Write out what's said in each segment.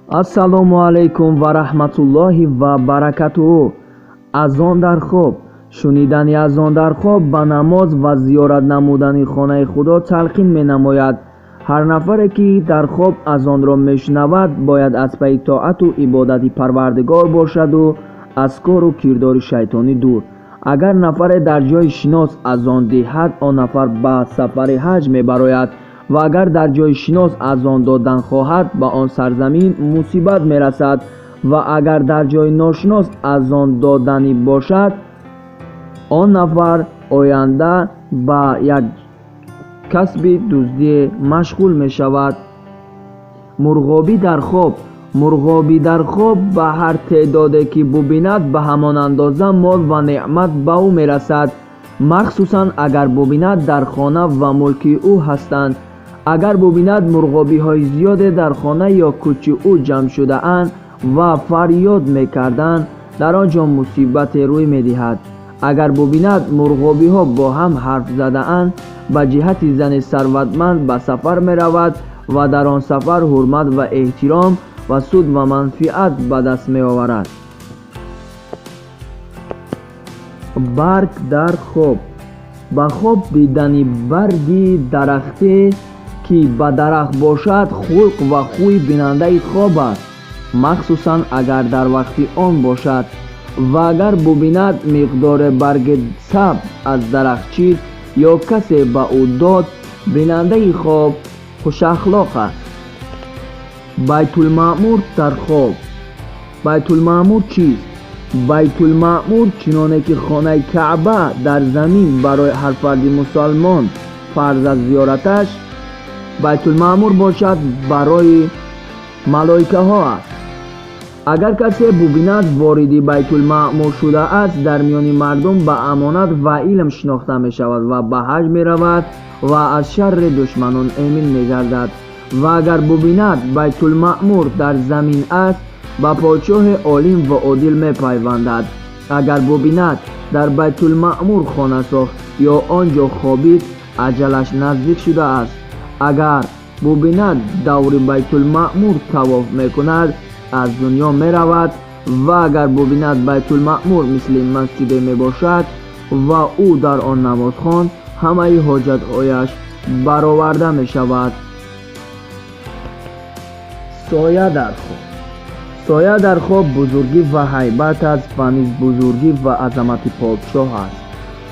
Ассалому алайкум ва раҳматуллоҳи ва баракатуҳу. Азон дар хоб. Шунидани азон дар хоб ба намоз ва зиёрат намудани хонаи Худо талқин менамояд. Ҳар нафаре ки дар хоб азонро мешунавад, бояд аз пайи тоату ибодати Парвардигор бошаду аз кору кирдори шайтонӣ дур. Агар нафаре дар ҷои шинос азон диҳад, он нафар ба сафари ҳаҷ мебарояд ва агар дар ҷои шинос азон додан хоҳад, ба он сарзамин мусибат мерасад ва агар дар ҷои ношинос азон доданӣ бошад, он нафар оянда ба як касби дуздие машғул мешавад. Мурғобӣ дар хоб. Мурғобӣ дар хоб ба ҳар теъдоде ки бубинад, ба ҳамон андоза мол ва неъмат ба ӯ мерасад, махсусан агар бубинад дар хона ва мулки ӯ ҳастанд. Агар бубинад мурғобиҳои зиёде дар хона ё кӯчи ӯ ҷамъ шудаанд ва фарёд мекарданд, дар он ҷо мусибате рӯй медиҳад. Агар бубинад мурғобиҳо бо ҳам ҳарф задаанд, ба ҷиҳати зани сарватманд ба сафар меравад ва дар он сафар ҳурмат ва эҳтиром ва суд ва манфиат ба даст меоварад. Барг дар хоб. Ба хоб дидани барги дарахте ки ба дарахт бошад, хулқ ва хӯи бинандаи хоб аст, махсусан агар дар вақти он бошад. Ва агар бубинад миқдоре барги сабз аз дарахт чид ё касе ба ӯ дод, бинандаи хоб хушахлоқ аст. Байтулмаъмур дар хоб. Байтулмаъмур чист? Байтулмаъмур чуноне ки хонаи Каъба дар замин барои ҳар фарди мусалмон фарз аст зиёраташ, Байтулмаъмур бошад барои малоикаҳо аст. Агар касе бубинад вориди Байтулмаъмур шудааст, дар миёни мардум ба амонат ва илм шинохта мешавад ва ба ҳаҷ меравад ва аз шарри душманон эмин мегардад. Ва агар бубинад Байтулмаъмур дар замин аст, ба подшоҳи олим ва одил мепайвандад. Агар бубинад дар Байтулмаъмур хона сохт ё он ҷо хобид, аҷалаш наздик шудааст. Агар бубинад даври Байтулмаъмур тавоф мекунад, аз дунё меравад. Ва агар бубинад Байтулмаъмур мисли масҷиде мебошад ва ӯ дар он намоз хонд, ҳамаи ҳоҷатҳояш бароварда мешавад. Соя дар хоб. Соя дар хоб бузургӣ ва ҳайбат аст ва низ бузургӣ ва азамати подшоҳ аст.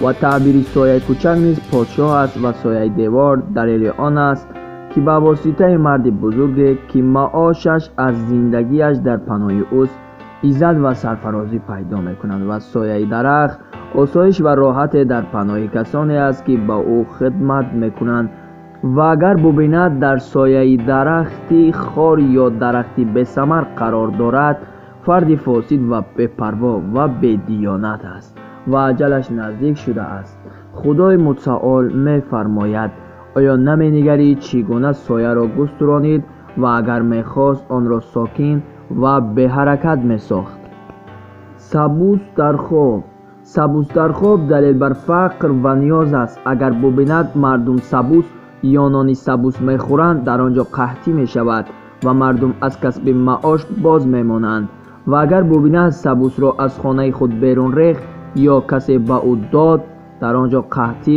Ва таъбири сояи кӯчак низ подшоҳ аст ва сояи девор далели он аст ки ба воситаи марди бузурге ки маошаш аз зиндагиаш дар паноҳи ӯст, иззат ва сарфарозӣ пайдо мекунад ва сояи дарахт осоиш ва роҳате дар паноҳи касоне аст ки ба ӯ хидмат мекунанд. Ва агар бубинад дар сояи дарахти хор ё дарахти бесамар қарор дорад, фарди фосид ва бепарво ва бедиёнат аст ва аҷалаш наздик шудааст. Худои мутаол мефармояд: оё наменигарӣ чӣ гуна сояро густуронид ва агар мехост онро сокин ва беҳаракат месохт. Сабус дар хоб. Сабус дар хоб далел бар фақр ва ниёз аст. Агар бубинад мардум сабус ё нони сабус мехӯранд, дар он ҷо қаҳтӣ мешавад ва мардум аз касби маош боз мемонанд. Ва агар бубинад сабусро аз хонаи худ берун рехт ё касе ба ӯ дод, дар он ҷо қаҳтӣ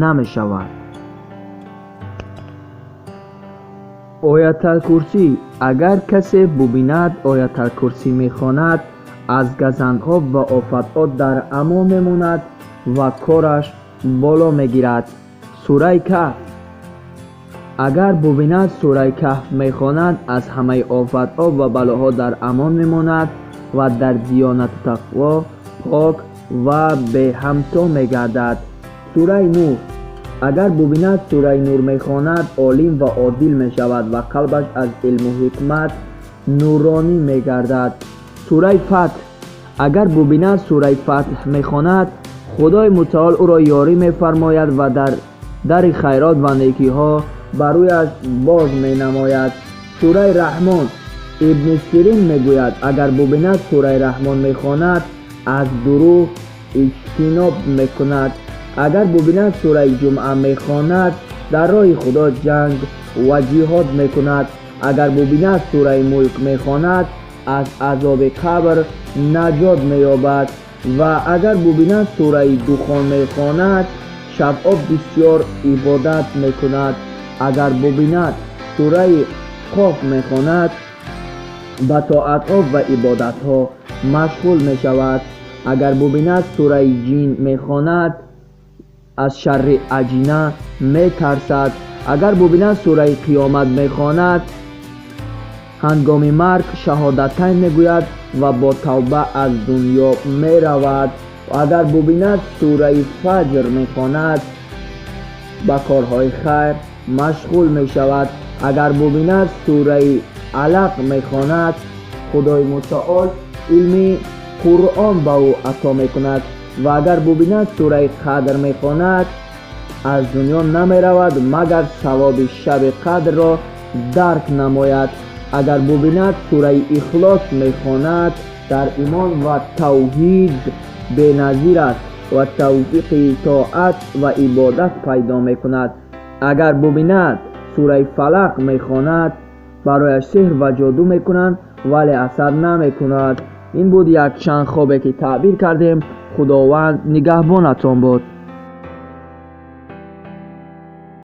намешавад. Ояталкурсӣ. Агар касе бубинад ояталкурсӣ мехонад, аз газандҳо ва офатҳо дар амон мемонад ва кораш боло мегирад. Сураи Каҳф. Агар бубинад сураи Каҳф мехонад, аз ҳамаи офатҳо ва балоҳо дар амон мемонад ва дар диёнату тақво пок ва беҳамто мегардад. Сураи Нур. Агар бубинад сураи Нур мехонад, олим ва одил мешавад ва қалбаш аз илму ҳикмат нуронӣ мегардад. Сураи Фатҳ. Агар бубинад сураи Фатҳ мехонад, Худои мутаол ӯро ёрӣ мефармояд ва дар дари хайрот ва некиҳо ба рӯяш боз менамояд. Сураи Раҳмон. Ибни Сирин мегӯяд: агар бубинад сураи Раҳмон мехонад, аз дурӯғ иҷтиноб мекунад. Агар бубинад сураи Ҷумъа мехонад, дар роҳи Худо ҷанг ва ҷиҳод мекунад. Агар бубинад сураи Мулк мехонад, аз азоби қабр наҷот меёбад. Ва агар бубинад сураи Духон мехонад, шабҳо бисёр ибодат мекунад. Агар бубинад сураи Қоф мехонад, ба тоатҳо ва ибодатҳо машғул мешавад. Агар бубинад сураи Ҷин мехонад, аз шарри аҷина метарсад. Агар бубинад сураи Қиёмат мехонад, ҳангоми марг шаҳодатайн мегӯяд ва бо тавба аз дунё меравад. Агар бубинад сураи Фаҷр мехонад, ба корҳои хайр машғул мешавад. Агар бубинад сураи Алақ мехонад, Худои Мутаол илми Қуръон ба ӯ ато мекунад. Ва агар бубинад сураи Қадр мехонад, аз дунё намеравад, магар савоби шаби Қадрро дарк намояд. Агар бубинад сураи Ихлос мехонад, дар имон ва тавҳид беназир аст ва тавфиқи тоат ва ибодат пайдо мекунад. Агар бубинад сураи Фалақ мехонад, барояш сеҳр ва ҷоду мекунанд, вале асар намекунад. Ин буд якчанд хобе ки таъбир кардем. Худованд нигаҳбонатон бод.